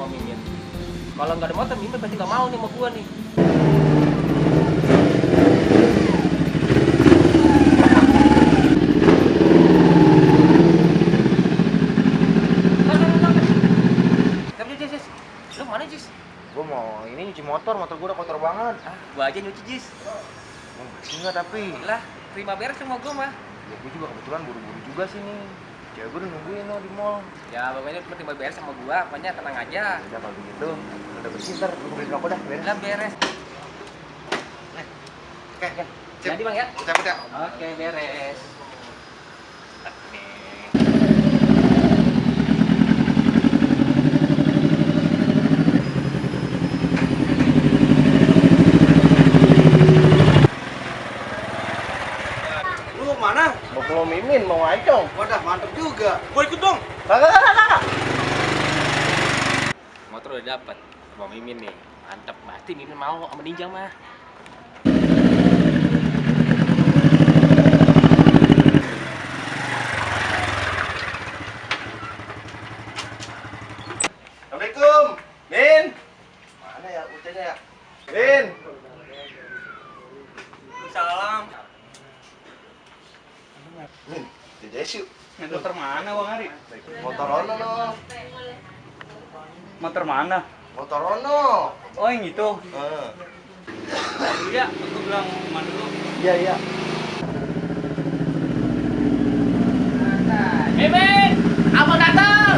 sama Mimin. Kalau nggak ada motor, Mimin pasti nggak mau nih sama gua nih. Tapi Jis, lu mana Jis? Gue mau ini nyuci motor gue udah kotor banget. Gua aja nyuci Jis. Bersih nggak tapi? Lah, terima beres sama gua mah. Ya gue juga kebetulan buru-buru juga sih nih. Cewek gue udah nungguin lo di mall. Ya pokoknya lu terima beres sama gua, pokoknya tenang aja. Udah kalau begitu, udah bersih ntar gue beli rokok dah. Beres. Lah beres. Oke. Jadi Bang ya? Cabut ya. Oke, beres. Lu mau kemana? Mau ke Mimin, mau ngacong. Wadah, mantep juga. Gua ikut dong. Kagak. Motor udah dapat. Sama Mimin nih. Mantep, pasti Mimin mau sama Ninja mah. Assalamualaikum. Min. Mana ya ucapnya ya? Min. Salam. Min, Jesu. Motor mana Bang Ari? Motor ono no. Motor mana? Motor ono. Oh yang itu. Heeh. Iya, aku bilang mana dulu. Iya. Mimin, abang datang.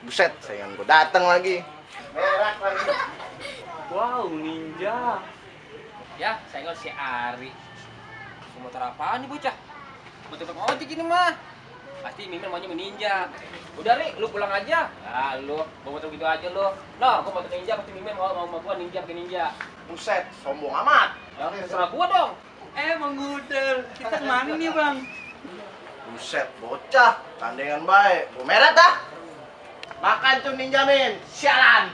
Buset, sayang gue datang lagi. Merah lagi. Wow, Ninja. Ya, saya nggak si Ari. Motor apaan nih bocah? Motor ojek ini mah. Pasti Mimin maunya Ninja. Udah Ri, lu pulang aja. Ah, lu bawa motor gitu aja lu. Nah, gua motor Ninja, pasti Mimin mau sama gua Ninja pakai Ninja. Buset, sombong amat. Ya, terserah gua dong. Bang Gudel. Kita kemana nih Bang? Buset, bocah, tandengan baik. Gue merah dah. Makan tuh Ninja Min, sialan.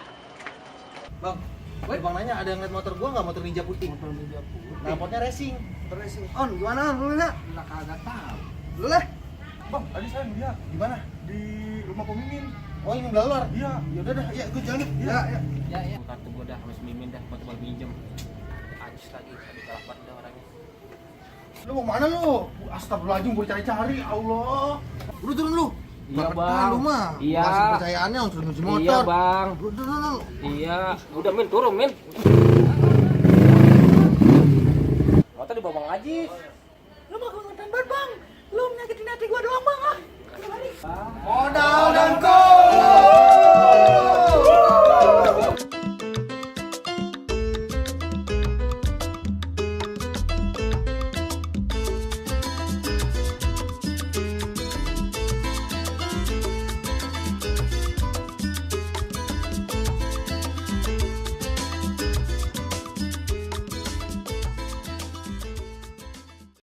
Bang, Bang nanya ada yang liat motor gua nggak, motor Ninja putih? Motor Ninja putih. Nah, potnya racing. Motor racing. On, gimana On? Lu lihat? Lah kagak tahu. Lu lah? Bang, tadi saya ngeliat Di mana? di rumah Pemimin. Oh, ini belah luar. Iya. Ya udah dah, ya gua jalan. Ya. Ya. Kartu gua dah sama si Mimin dah, motor baru pinjem. Ajis lagi, tadi telepon dah orangnya. Lu mau mana lu? Astagfirullahaladzim, gua cari-cari. Allah. Udah turun lu. Iya, Gak Bang. betah lu mah. Iya. Kasih percayaannya untuk nyuci motor. Iya, Bang. Udah lu. Iya, udah Min, turun Min. Motor dibawa Bang Ajis. Lu mau ngetan ban, Bang?